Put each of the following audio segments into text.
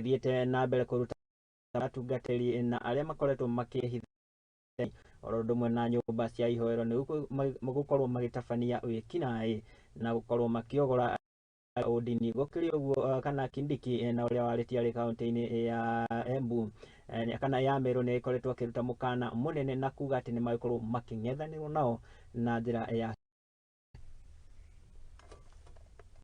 Gĩthiĩte na mbere kũruta atungatĩri na arĩa makoretwo makĩhitha oro ũndũ ũmwe na nyũmba cia ihoero nĩ gũkorwo magĩtabania wĩkinaĩ na gũkorwo makĩogora ũndini. Gũkĩrĩ ũguo, kana Kindiki na ũrĩa warĩtie arĩ kaunti-inĩ ya Embu kana ya Meru nĩ ĩkoretwo akĩruta mũkana mũnene na kuga atĩ nĩ magĩkorwo makĩng'ethanĩrwo nao na njĩra ya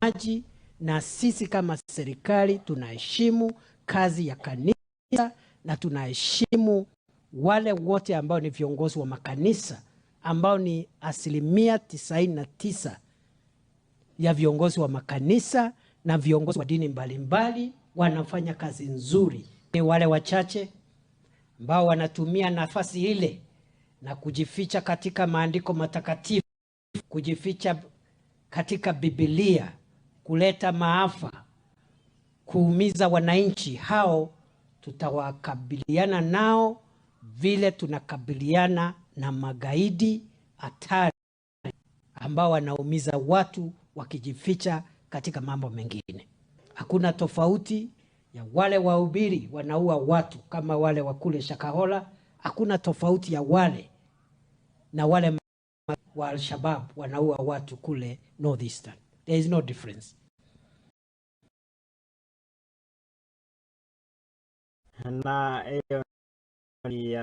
maji, na sisi kama serikali tunaheshimu kazi ya kanisa na tunaheshimu wale wote ambao ni viongozi wa makanisa ambao ni 99% ya viongozi wa makanisa na viongozi wa dini mbalimbali wanafanya kazi nzuri. Ni wale wachache ambao wanatumia nafasi ile na kujificha katika maandiko matakatifu, kujificha katika Biblia, kuleta maafa, kuumiza wananchi. Hao tutawakabiliana nao vile tunakabiliana na magaidi hatari ambao wanaumiza watu wakijificha katika mambo mengine. Hakuna tofauti ya wale wahubiri wanaua watu kama wale wa kule Shakahola. Hakuna tofauti ya wale na wale wa Al-Shabaab wanaua watu kule Northeastern. There is no difference. Na ĩyo ni ya